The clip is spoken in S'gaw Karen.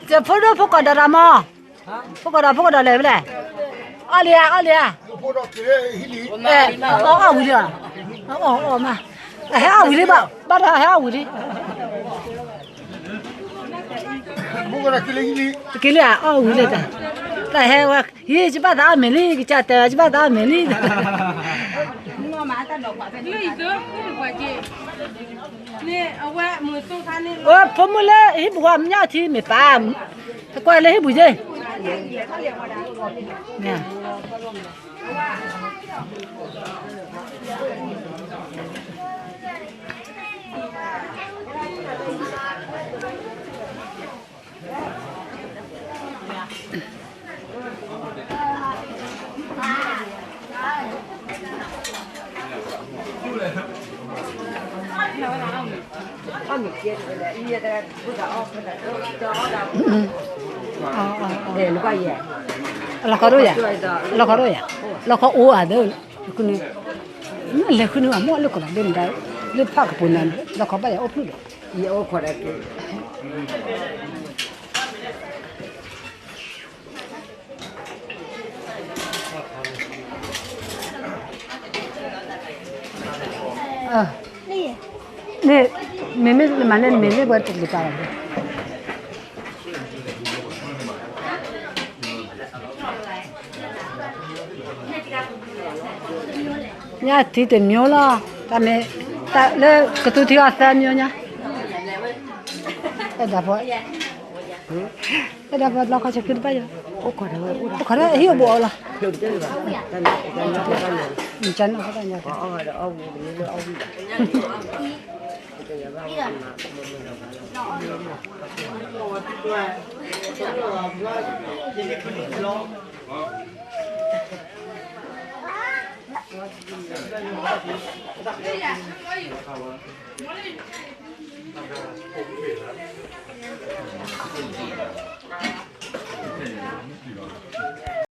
ကဖိဒိၣ်ဖိကီၢ်ဒီးတၢ်မး, ဖိကီၢ်ဒီးဖိကီၢ်ဒီးလဲၣ်ဖဲလဲၣ်, အီၣ်လံဧါ အီၣ်လံဧါ, အီၣ်အီၣ်ဝံၤလံ, အီၣ်အီၣ်မး, ဟဲအီၣ်ဝံၤလံဘၣ်, ဘၣ်ဒီးဟဲအီၣ်ဝံၤလံ, က့ၤလံဧါ အီၣ်ဝံၤလံတၢ်, တၢ်ဟဲဝဲ ဟံး ယဘၣ်သးအီၣ်မဲာ်လံ ကစၢ်တဲဝဲ ယဘၣ်သးအီၣ်မဲာ်လံ, ဖိမုၣ်လၢဟံၣ်ပူၤဝဲမညၣ်ထံမ့ၢ်ပၢ်, ကွၢ်လၢဟံၣ်ပူၤယ့ၢ်, လီၤခီဒိၣ်ယၤ, လီၤခီဒိၣ်ယၤ, လီၤခီအိၣ်အသး, လဲၤဃုန့ၢ်ဘၣ်မ့ၢ်လၢကီၢ်လီၤဒ်န့ၣ်ဒၣ်, လၢဖးကပူၤန့ၣ် လီၤခီဘၣ်ယၤအိၣ်ဖျုၣ်ဒီး န့ၣ်, မ့မ့ၢ်မၤန့ၢ် မ့မ့ၢ်ပှၤတလံၤပာ်လီၤ, ညၣ်ထံတမျိုးလီၤ, တၢ်မ့ၢ်, တၢ်လၢကသူထံအီၤသၢမျိုးညါ, အဲၣ်ဒၣ်ဖဲ, အဲၣ်ဒၣ်ဖဲဘျီခီဆၢခုတဘၣ်ယၤ, အိၣ်ခိးဒီးဟံၣ်အဘိးအီၤလီၤ, ကနၣ်ဖဲတၢ်ညါ,